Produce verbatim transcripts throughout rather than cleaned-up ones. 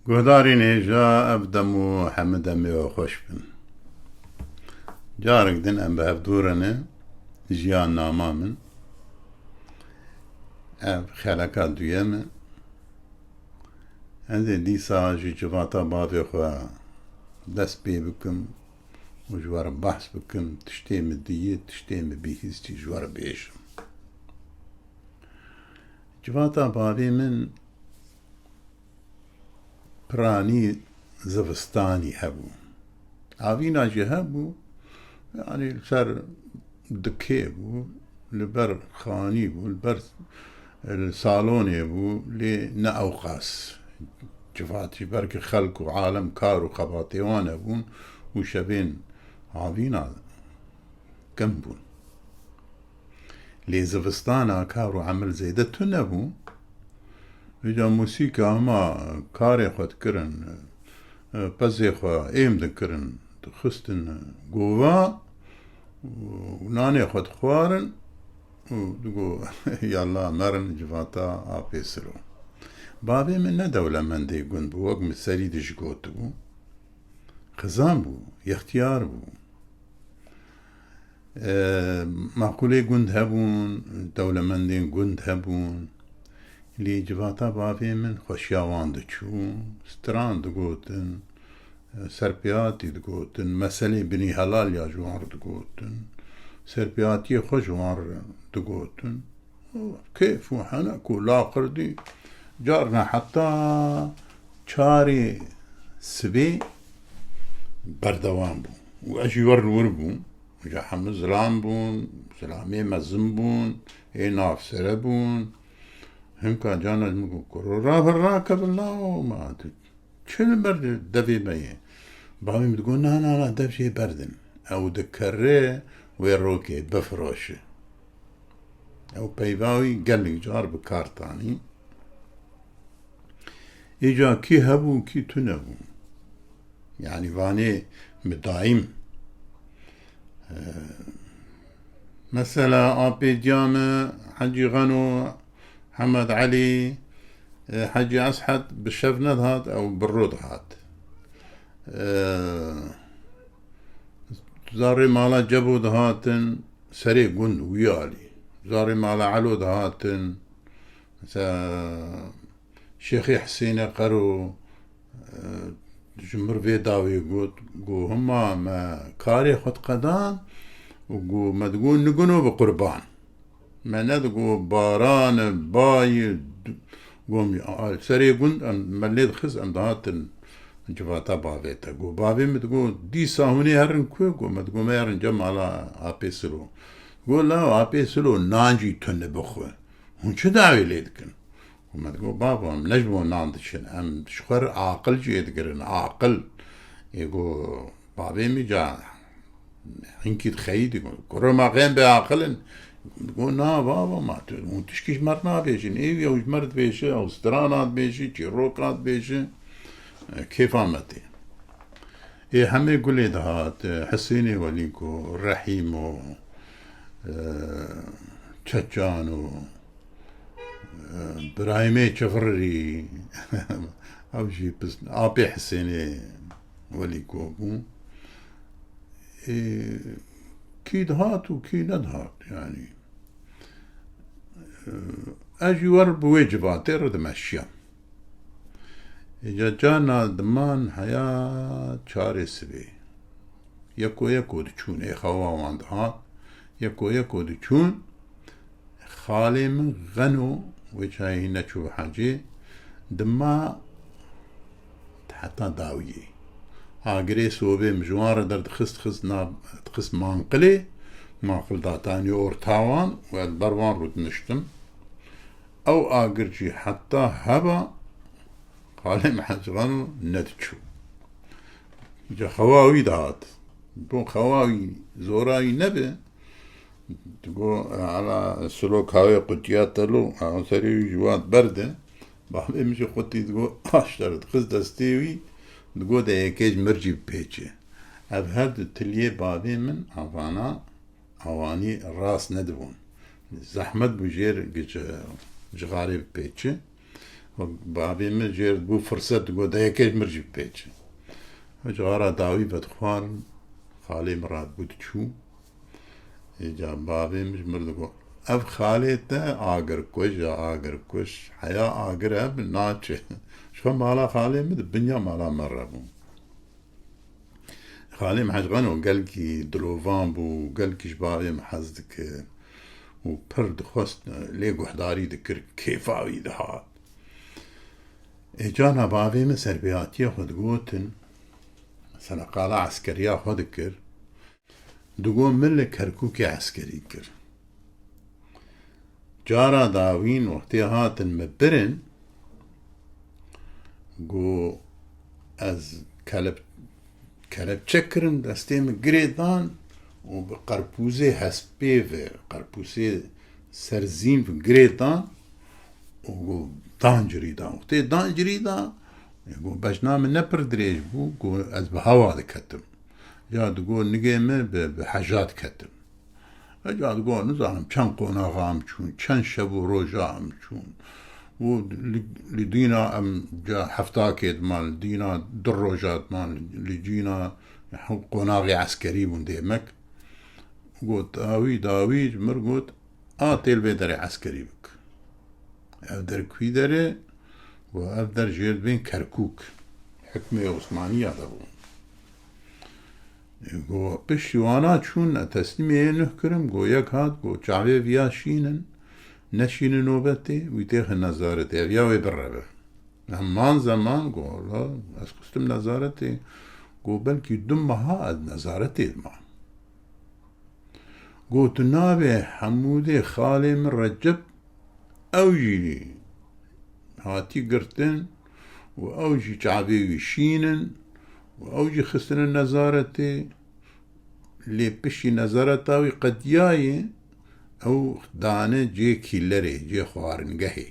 Guhdarên hêja, ev dem û hemû demê we xweş bin. Carek din em bi hev dû re ne, jiyan nama min. Ev xeleka duyem e. Ez ê dîsa ji civata bavê xwe dest pê bikim û ji we re behs bikim, tiştê min diyê, tiştê min bihîstî ji we re bêjim. Civata bavê min piranî zivistanî hebû. Avîna jî hebû, yanî li ser dikê bû, li ber xanî bû, li ber, li salonê bû, lê ne ewqas civat jî, belkî xelk û alem kar û xebatê wan hebûn û şevên avîna kem bûn. Lê zivistana kar û emil zêde tune bû. Vêca mûsîka hema karê xwe dikirin, pezê xwe êm dikirin, dixistin gova û nanê xwe dixwarin û digo, "Yalla merin civata apê siro." Bavê min ne dewlemendê gund bû, wek min serî de jî gotibû. Xizan bû, yextiyar bû. E, maqûlê gund hebûn, dewlemendên gund hebûn. Lê civata bavê min xweşiya wan diçû, stran digotin, e, serpêhatî digotin, meselê binî helal ya ji wan re digotin, serpêhatiyê xwe ji wan re digotin. Kêf û henek û laqirdî carna heta çarê sibê berdewam bû. Û ez jî wer li wir bûm. Ji hemû zilam bûn, zilamê mezin bûn, ê navsere bûn. Hinka carna ji min got, "Kuro, rabe, rakeve lawo ma, tu çi li ber devê me yê?" Bavê min digot, "Na, na, na, dev jê berdin. Ew dikere wê rokê bifiroşe." Ew peyva wî gelek car bi kar tanî. Îca kî hebû, kî tune bû. Yanî vanê midaîm. Ee, mesela apê diya me Hecî Xeno, Hemed Elî, e, Hecî Eshed bi şev nedihat, ew bi ro dihat. E, zarê mala Cebo dihatin, serê gund wî alî. Zarê mala Elo dihatin, mesela Şêxê Hisênê Qero, e, ji mir vê dawê got, got, "Hima me karê xwe diqedan û got, me digot, nigino bi qurban." Me nedigot baran e, bayê, got, "A, serê gund em, me lê dixist, em dihatin civata bavê te." Got, bavê min digot, "Dîsa hûn ê herin ku?" Got, me digot, "Me herin cem mala Apê Silo." Got, "Law, Apê Silo nan jî tune bixwe. Hûn çi dawê lê dikin?" Û me digot, "Baba, em ne ji bo nan diçin, em ji xwe re aqil jê digirin, aqil." Ê got, "Bavê min ca hinkî dixeyî." Digot, "Kuro, ma xên bê aqil in?" Digot, "Na baba, ma tu, hûn tişkî ji me re nabêjin. Ê ew ji me re dibêje, ew strana dibêje, çîroka dibêje. E, kêfa me tê." Ê hemê Gulê dihat, e, Hisênê Welîko, Rehîmo, e, Çeçano, Birayîmê Çevirî, ew jî pis-, apê Hisênê Welîko bû. Ê, kî dihat û kî nedihat, yanî. Ê, ez jî wer bi wê civatê re dimeşiyam. Îca carna diman heya çarê sibê. Yeko yeko diçûn, ê xewa wan dihat. Yeko yeko diçûn. Xalê min Xeno, wê çayê hîn neçû bi hecê, dima heta dawiyê. Agirê sobê min ji wan re derdixist, dixist nav, dixist manqilê, manqil datanî orta wan û ez ber wan rûdiniştim. Ew agir jî heta heba xalê min Hecî Xeno nediçû. Îca xewa wî dihat. Bo xewa wî zora wî nebe, digo, "Ala Silo, kawê qutiya te lo, ew serê wî ji wan berde." Bavê min jî qutî, digo, aştere dixist destê wî, digo, "De yekê ji mir jî bipêçe." Ev her du tiliyê bavê min avana, awanî rast nedibûn. Zehmet bû jêr gi-, ci-, cixarê bipêçe. Bavê min jê re dibû firset, digot, "De yekê ji mir jî bipêçin." Ji xara dawî vedixwarin, xalê min radibû diçû. Êca bavê min ji mir digot, "Ev xalê te agirkuj e, agirkuj. Heya agir hebin naçe." Ji xwe mala xalê min di binya mala me re bû. Xalê min Hecî Xano gelkî dilovan bû, gelkî ji bavê min hez dikir û pir dixwest, lê guhdarî dikir, kêfa wî dihat. Ê cana bavê min serbêhatiya xwe digotin, sereqala eskeriya xwe dikir, digot, "Min li Kerkûkê eskerî kir." Cara dawîn wextê hatin min birin, got, "Ez kelep-, kelepçe kirin, destê min girê dan û bi qerpûzê hespê ve, qerpûzê serzîn ve girê dan û got, 'Dan cirî dan.'" Wextê dan cirî dan, got, "Bejna min ne pir dirêj bû, got, ez bi hewa diketim." Ya digot, "Nigê min bi, bi heja diketim." Eca digot, "Nizanim çend qonaxa em çûn, çend şev û roja em çûn. Û li, li dîna em ca hefta kê diman, li dîna du roja diman, li, li dîna qonaxê eskerî bûn dêmek." Got, "Dawî, dawî ji mir got, 'A tê li vê derê eskerî bik.'" Ev der kwî derê? Got, "Ev der jê dibên Kerkûk. Hikmê Osmaniya de bû." Got, "Piştî wana çûn, e, teslîmê yê nuh kirim." Got, "Yek hat, got, 'Çavê viya şînin, neşînin nobetê, wî têxin nezaretê, ev ya wê bireve.'" Heman zeman, got, "Wala, ez xistim nezaretê." Got, "Belkî du meha ez nezaretê dimam." Got, "Tu nabê Hemûdê xalê min Recep, ew jî hatî girtin û ew jî çavê wî şînin û ew jî xistine nezaretê, lê piştî nezareta wî qediyayê, ew dane cê kîlerê, cê xwaringehê."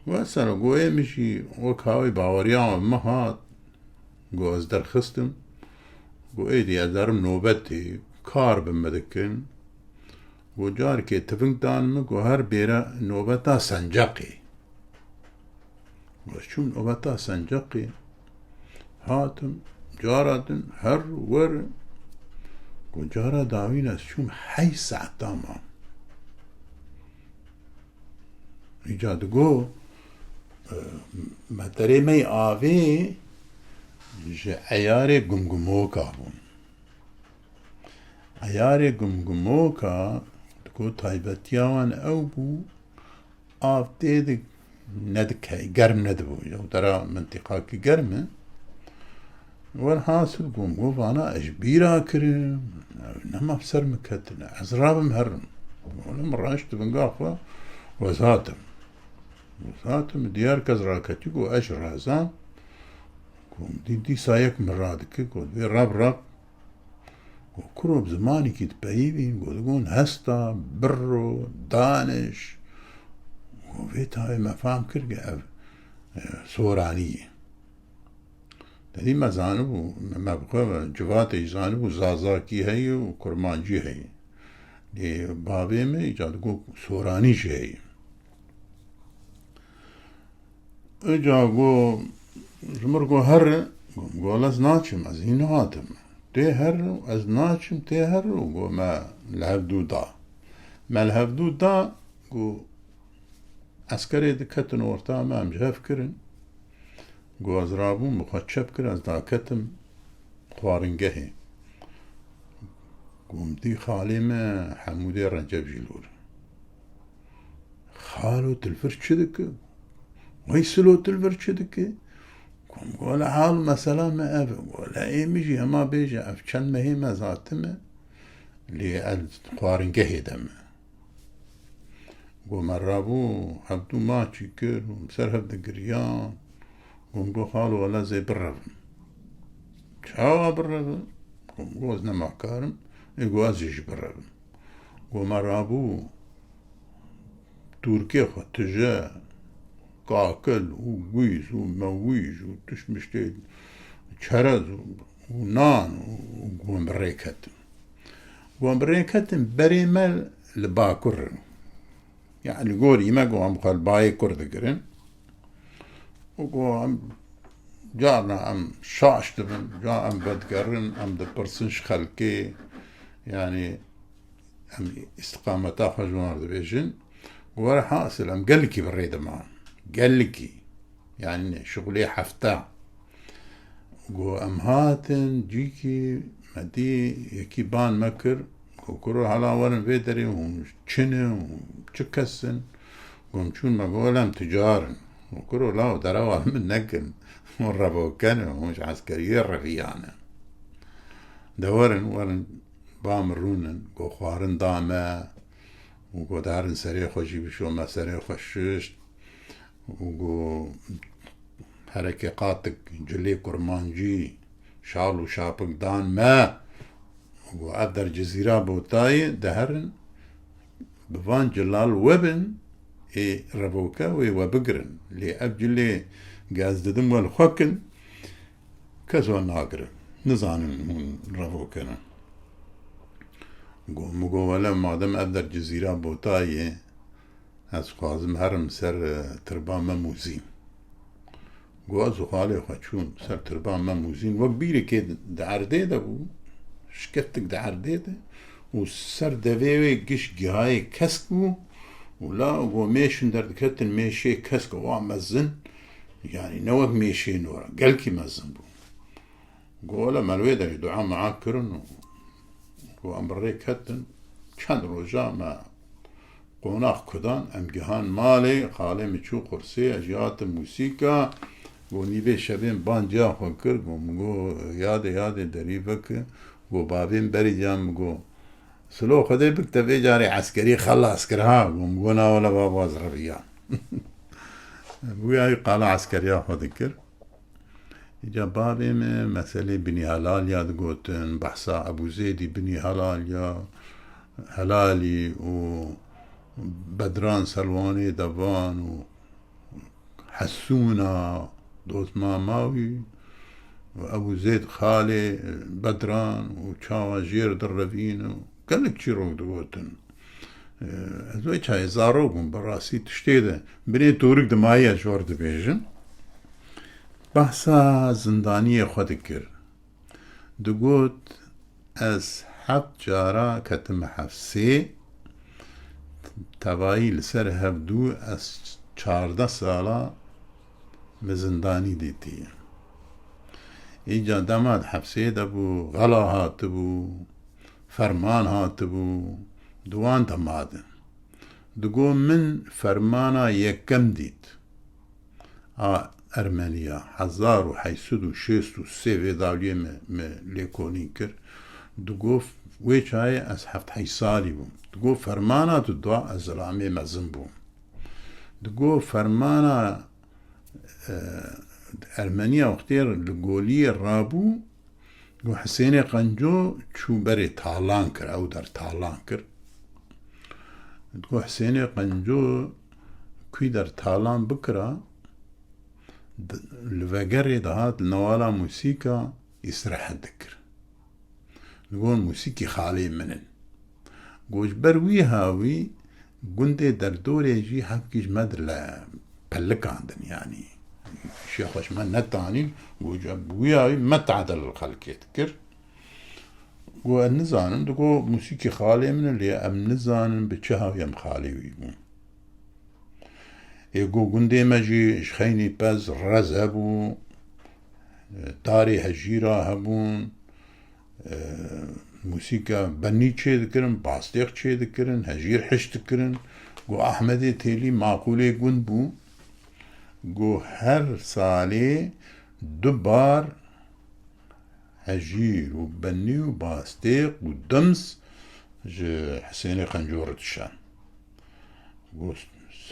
Wesela, got, "Ê min jî wek hawî baweriya min hat, got, ez derxistim. Got, êdî ez derim nobetê, kar bi min dikin." Got, "Carekê tiving dan min, got, her bêre nobeta Senceqê." Got, "Çûm nobeta Senceqê, hatim, cara din her wer." Got, "Cara dawîn ez çûm heyş saeta mam." Îca digo, e, meterê me yê avê ji eyarê Gumgumoka bûn. Eyarê Gumgumoka, digo, taybetiya wan ew bû, av tê di nedikey, germ nedibû. Ew dera mintîqakî germ e. Welhasil, Gumgo vana ez ji bîra kirim, ev nema bi ser min ketine, ez rabim herim. Wele min raşt di vinga xwe, wez hatim. Wez hatim, diyar kes raketî, got, ez jî razam. Got, dî-, dîsa yek min radike, got, vê rab rab. Got, kuro bi zimanekî dipeyivîn, got, digon hesta, birro, daniş. Got, vê tayê me fam kir ke ev, e, soranî ye. Te dî me zanibû, me, me bi xwe civatê jî zanibû zazakî heye û kurmancî heye. Lê bavê me îca digo soranî jî heye. Îca go, ji mir go herre, go, go ez naçim, ez hîn hatim. Tê herre, ez naçim, tê herre, go me li hevdû da. Me li hevdû da, go eskerê diketin orta me, em ji hev kirin. Go ez rabûm, bi xwe çep kir, ez daketim xwaringehê. Go min dî xalê me Hemûdê Recep jî lor. Xalo, tu li vir çi dike? Weysilo, tu li vir çi dike? Go min go, wele hal û mesela me ev e. Go, wele ê min jî hema bêje, ev çend mehê me ez hatime, lê ez xwaringehê de me. Go me rabû, hevdû maçî kir û ser hev digiriyan. Go min go, xalo, wele ez ê birevim. Çawa birevim? Go min go, ez nema karim. Ê go ez jî ji birevim. Go me rabû, tûrkê xwe tije, kakil û gwîz û mewîj û tişt miştê çerez û, û nan û, û go me bi rê ketim. Wan bi rê ketin, berê me li Bakur in. Yani li gorî me ku em xwe li bayê kur digirin. Û ku em carna em şaş dibin, ca em vedigerin, em dipirsin ji xelkê, yani em îstiqameta xwe ji wan re dibêjin. Ku were hasil em gelekî bi rê diman. Gelekî. Yani ne, şixulê hefta. Go em hatin cîkî me dî yekî ban me kir. Go kuro hala werin vê derê hûn çi ne, hûn çi kes in? Go em çûn me go lem ticar in. Go kuro law derewa min nekin. Hûn revoke ne, hûn ji eskeriyê reviyane. De werin, werin ba min rûnin. Go xwarin da me. Û go darin serê xwe jî bişo me serê xwe şişt. Û go hereke qatik cilê kurmancî, şal û şapik dan me. Û go ev der Cizîra Botayê diherin, bi van cilal we bin, ê revoke wê we bigirin. Lê ev cilê ku ez didim we li xwe kin, kes we nagirin. Nizanin hûn revoke ne. Go, min go, wele madem ev der Cizîra Botayê, ez xwazim herim ser, e, tirba Mem û Zîn. Go ez û xalê xwe çûn ser tirba Mem û Zîn. Wek bîrekê di erdê de bû, şikeftik di erdê de û ser devê wê giş gihayê kesk bû û la go mêşin derdiketin, mêşê kesk wa mezin, yani ne wek mêşê nora, gelkî mezin bû. Go wele me li wê derê dua mea kirin û go em bi rê ketin. Çend roja me qonax kudan, em gihan malê, xalê min çû qursê, ez jî hatim mûsîka. Go nîvê şevê min banciya xwe kir, go min go yadê yadê derî veke. Go bavê min berî diya min go, Silo Xwedê bik te vê carê eskerî xelas kir ha. Go min go na wele baba ez reviya. Wî ayî qala eskeriya xwe dikir. Îca bavê min meselê Binî Helal ya digotin, behsa Ebû Zêdî Binî Helal ya, Helalî û Bedran Selwanê Devan û Hesûna dozma ma wî û Ebû Zêd xalê Bedran û çawa jêr direvîn û gelek çîrok digotin. Ez wê çayê zarok bûm, bi rastî tiştê de binê torik dimayiye ji we re dibêjim. Behsa zindaniyê xwe dikir. Digot, ez heft cara ketime hefsê, tevayî li ser hevdû ez çardeh sala me zindanî dîtiye. Îca dema di hefsê de bû, xela hatibû, ferman hatibû, di wan dema de. Digo, min fermana yekem dît a Ermeniya, hezar û heyt sed û şêst û sê vê dawiyê me, me lêkolîn kir. Digo, wê çayê ez heft heyt salî bûm. Digo, fermana tu da ez zilamê mezin bûm. Digo, fermana, e, Ermeniya wextê li Goliyê rabû, Go Hisênê Qenco çû berê talan kir, ew der talan kir. Go Hisênê Qenco kwî der talan bikira, d-, li vegerê dihat li newala mûsîka îstirahet dikir. Digot mûsîkî xalê min in. Go ji ber wî hawî gundê derdorê jî hevkî ji me di le pelikandin, yanî şê xwe ji me netanîn, go ji wî hawî me tehdil li xelkê dikir. Go ez nizanim, digo mûsîkî xalê min e, lê em nizanin bi çi hawî em xalê wî bûn. Ê go gundê me jî ji xeynî pez rez hebû, tarê hejîra hebûn, e, mûsîka benî çê dikirin, bastêq çê dikirin, hejîr hiş dikirin. Go Ahmedê Têlî maqûlê gund bû. Go her salê du bar hejîr û benî û bastêq û dims ji Hisênê Qenco re dişan. Go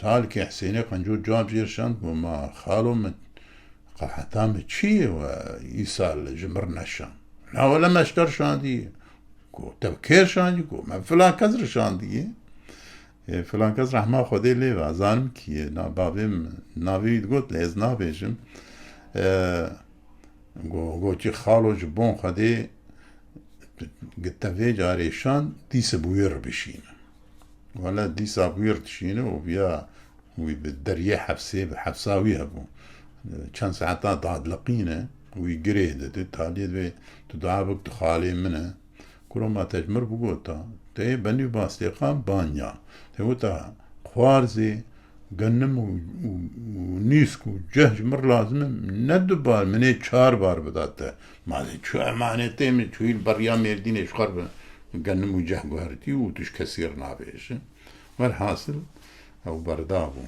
salkê Hisênê Qenco cab jê şand, go ma xalo min, qeheta min çi ye we îsal ji mir neşan? La wele me ji te re şandiye. Go te bi kê re şandiye? Go me filan kes re şandiye. E, filan kes rehma Xwedê lê be, zanim kî ye, na bavê min, navê wî digot, lê ez nabêjim. E, go, go çi xalo ji bon Xwedê, gi te vê carê şand, dîse bi wî re bişîne. Wele dîsa wî dişîne û viya wî bi deriyê hefsê, bi hefsa wî hebû. Çend saeta dadliqîne, wî girê dide, taliyê divê tu dua bik tu xalê min e. Kuro ma te ji mir bigota, te yê benî bastêqan banya. Te wota xwarzê, genim û, û, û nîsk û ceh ji mir lazim e, ne du bar, min ê çar bar bida te. Ma dê çu emanetê min, çûyî li beriya Mêrdînê ji xwe re bi genim û ceh guhertî û tu ji kesî re nabêjî. Werhasil, ew berda bû.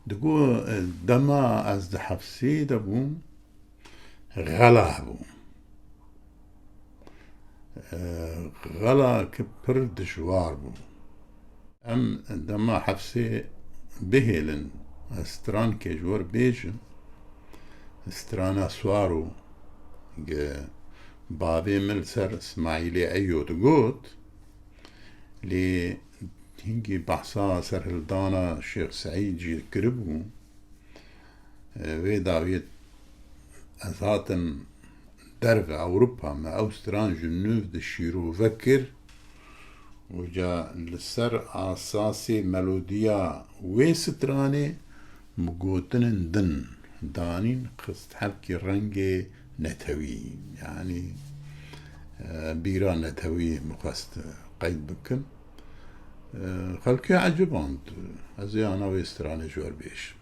Digo, e, dema ez di hefsê de bûm, xela hebû. E, xela ki pir dijwar bû. Em dema hefsê bihêlin, ez strankê ji we re bêjim. Strana Swaro, ge bavê min li ser Smaîlê Eyo digot, lê hingî behsa serhildana Şêx Seîd jî kiribû. Wê dawiyê ez hatim derve Ewropa, me ew stran ji nû dişîrove kir û ca li ser asasê melodiya wê stranê min gotinên din danîn, xist hevkî rengê netewî, yanî, e, bîra netewî min xwest qeyd bikim. E, xelkê eciband. Ez ê ana wê stranê ji we re bêjim.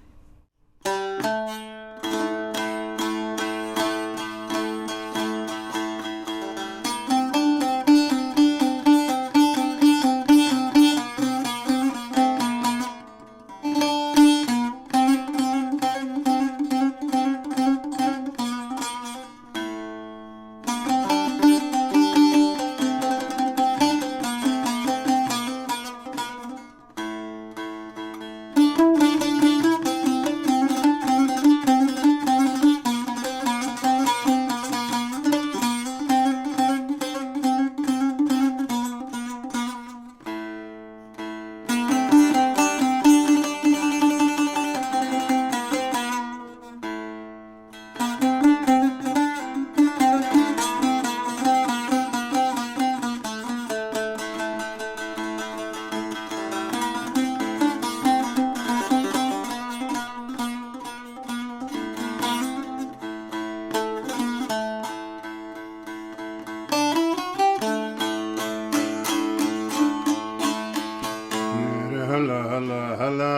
Hela, hela, hela.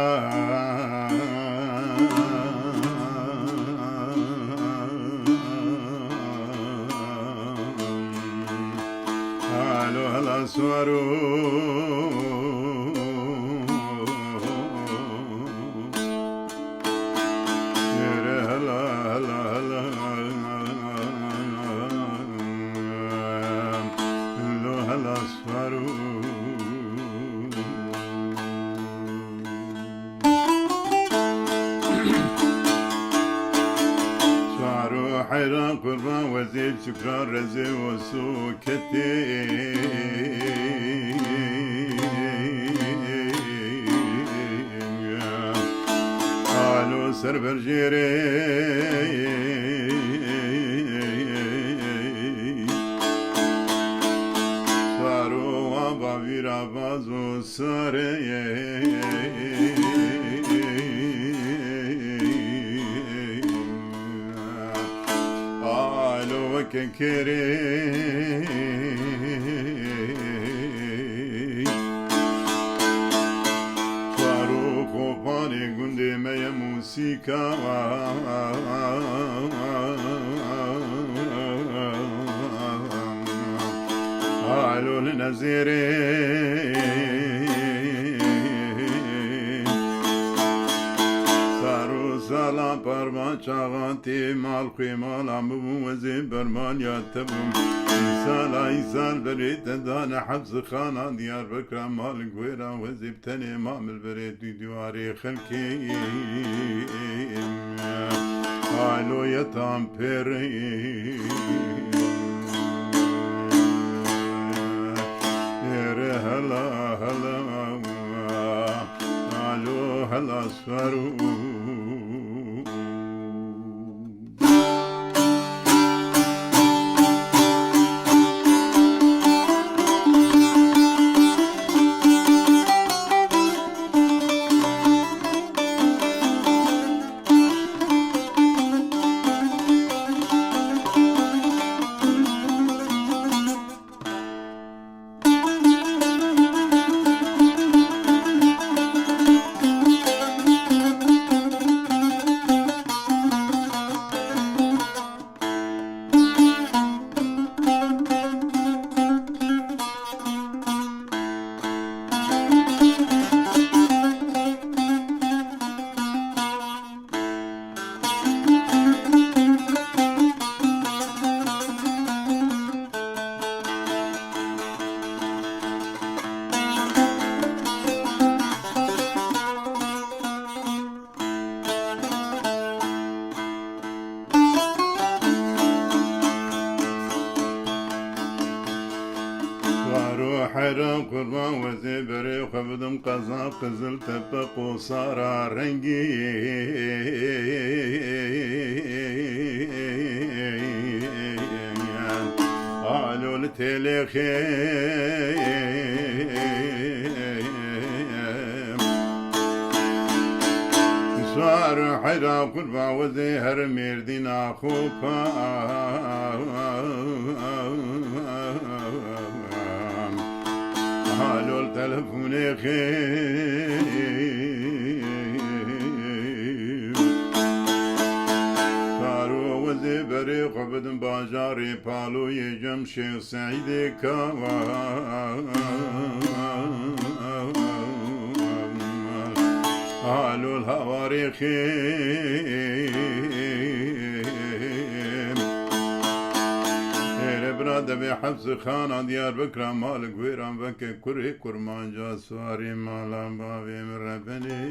Alo, hela, swaro. Yere hela, hela, hela. Lo hela swaro. Swaro heyran qurban wezê çukra rezê oso ketê. Alo ser berjêrê. Saro wa bavîra vazo sarê. Alo weke kerê. Çar û Qopanê gundê me ye mûsîka. Alo li nezêrê. Sar û sala parva çaxa tê mal xwê mala min bû, ez ê bermaliya te bûm. Îsala îsal berê te dane hepsixana Diyarbekira mal guêra, ez ê bi tenê mam li berê tu dîwarê xelkê. Alo yetan pêrê. Êrê hela hela. Alo hela sero. Heyran qurban wezê berê xwe bidim qeza Qiziltepe qosara rengîn. Alo li têlêxê. Sar heyra qurba wezê her mêrdîna xo pa. Halol telefonê xê. Saro wezê berê xwe bidin bajarê Paloyê cem Şêx Seîdê Kawa. Halol hawarê xê. Êre bira devê Hefsixana Diyarbekira mal guêran veke kurê kurmanca swarê mala bavê min rebenê.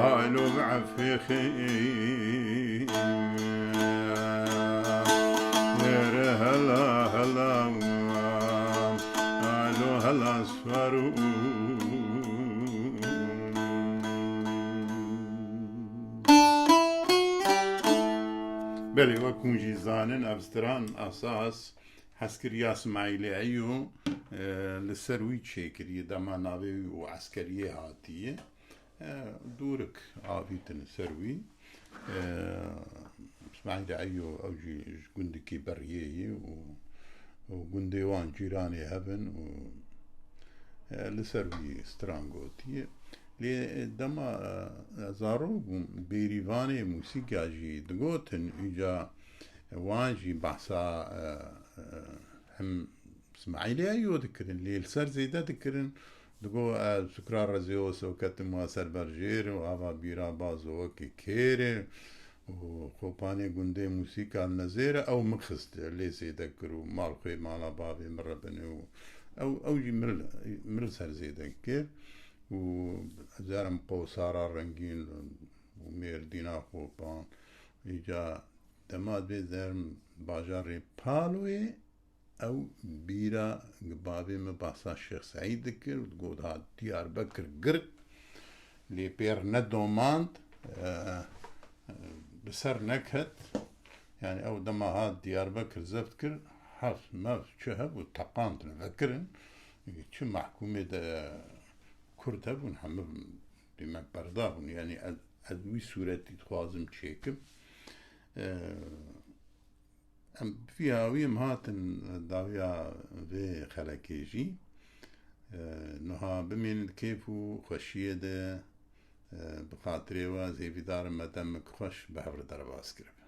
Alo bi efê xê. Êre hela hela. Alo hela swaro. Belê, wek hûn jî zanin, ev stran esas heskiriya Smaîlê Eyo, e, li ser wî çêkiriye, dema navê wî û eskeriyê hatiye. E, dûrik avîtin ser wî. E, Smaîlê Eyo, ew jî ji gundikî beriyê ye û, û gundê wan cîranê hev in û, e, li ser wî stran gotiye. Lê dema, e, zarok bûm, bêrîvanê mûsîka jî digotin, îca wan jî behsa, e, e, hem Smaîlê Eyo dikirin, lê li ser zêde dikirin. Digo, ez Sukra Rezê Oso ketim wa ser berjêr û ava bîra bazo wekî kêrê û xopanê gundê mûsîka li nezêr e, ew min xist lê zêde kir û mal xwê mala bavê min re binê û ew, ew jî min, min li ser zêde kir û ez herim qosara rengîn û mêrdîna xopan. Îca dema dibê ez herim bajarê Paloyê, ew bîra bavê min behsa Şêx Seîd dikir û digot, ha Diyarbekir girt, lê pêr nedomand, e, e, bi ser neket. Yani ew dema hat Diyarbekir zeft kir, heft, meft, çi hebû teqandin, vekirin. Çi mehkûmê de Kurd hebûn, hemû demek berda bûn. Yani ez, ez wî sûretî dixwazim çêkim. E, Em bi vî hawî em hatin dawiya vê xelekê jî. E, niha bimînin di kêf û xweşiyê de, e, bi xatirê we ez hêvîdar im me demek xweş bi hev re derbas kiribe.